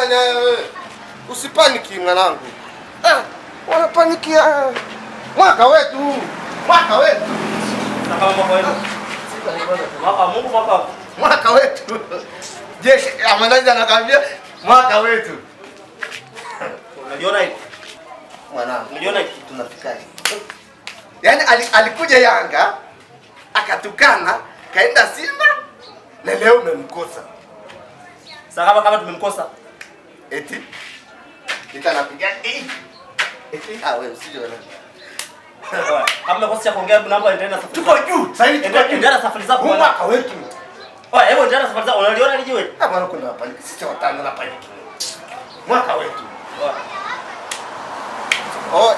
gani haya wewe? Usipaniki mwanangu. Ah, wanapanikia. Mwaka wetu. Mwaka wetu. Na kama mwaka wenu. Mwaka wa Mungu, mwaka wa Mwaka wetu. Jeshi Harmonize anakwambia mwaka wetu. Unaliona hili? Mwanangu, Unaliona hili? Tunafikaje? Yaani alikuja Yanga akatukana, kaenda Simba na leo umemkosa. Sasa kama tumemkosa. Eti ita napiga eh. Eti ah, wewe usije wewe. Kama umekosa cha kuongea, naomba endelea na safari. Tuko juu. Sasa hivi tuko juu. Endelea na safari zako Huu bwana. mwaka wetu. Oya, hebu endelea na safari zako. Unaliona hili jiwe? Ah, bwana kuna paniki. Sisi watano na paniki. Mwaka wetu. Oya. Oh,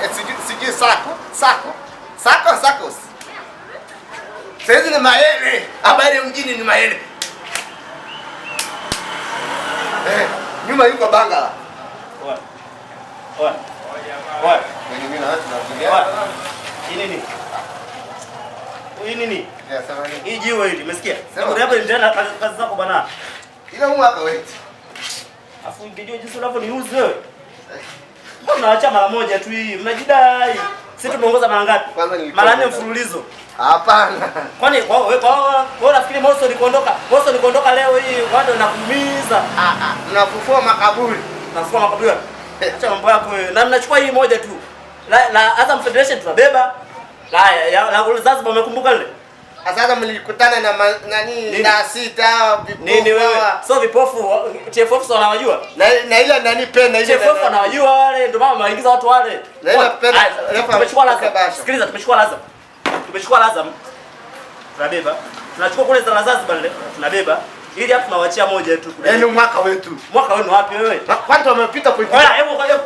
sijui sako, sako. Sako, sakos. Sasa ni Mayele. Habari mjini ni Mayele. Nyuma yuko Bangala. Oya. Oya. Oya. Mimi na wewe tunaongea. Oya. Hii nini? Hii nini? Ya, sema nini? Hii jiwe hili, umesikia? Sema. Hebu endelea na kazi zako bwana. Ila huu mwaka wetu. Afu ungejua jinsi unavyoniuzi wewe. Mbona unaacha mara moja tu hii? Mnajidai. Sisi tumeongoza mara ngapi? Kwanza nilikuwa Mara 4 nimeongoza. mfululizo. Hapana. Kwani kwa wewe kwa wewe unafikiri Morrison kuondoka? Morrison kuondoka leo hii bado nakuumiza. Ah ah, mnafufua makaburi. Nafufua makaburi. Acha mambo yako wewe. Na mnachukua hii moja tu. La Azam Federation tunabeba. La ya, la Zanzibar umekumbuka lile? Sasa mlikutana na nani Nini? na sita vipofu. Nini wewe? hawa. Sio vipofu, TFF wanawajua. Na ile nani pena ile. TFF wanawajua wale, ndio maana wameingiza watu wale. Na ile pena Aya, refa tumechukua Azam. Basha. Sikiliza, tumechukua Azam. Tumechukua Azam. Tunabeba. Tunachukua kule za Zanzibar lile, tunabeba. Ili hapa tunawachia moja tu. Yaani mwaka wetu. Mwaka wenu wapi wewe? Kwanza wamepita point. Oya, hebu hebu.